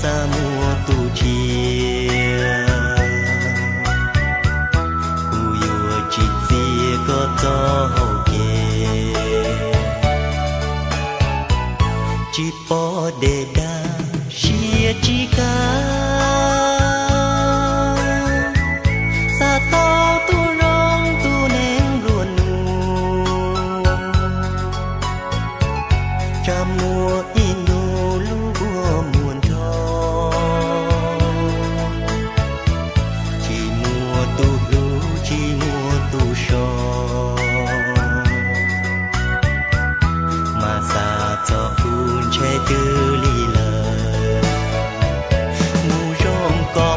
Xav muaj tus tshiab, kuv yuav tsis txiav koj txoj hau kev. Tsis pom dej dag siab tsis kaj, xav tau tus zoo tus neeg nplua nuj. Tsam muaj ib hnub lub ntuj muag nrho, tsis muaj tus hlub tsis muaj tus so, mas xav txog kuv ntshe twb lig lawm. Mus zoo koj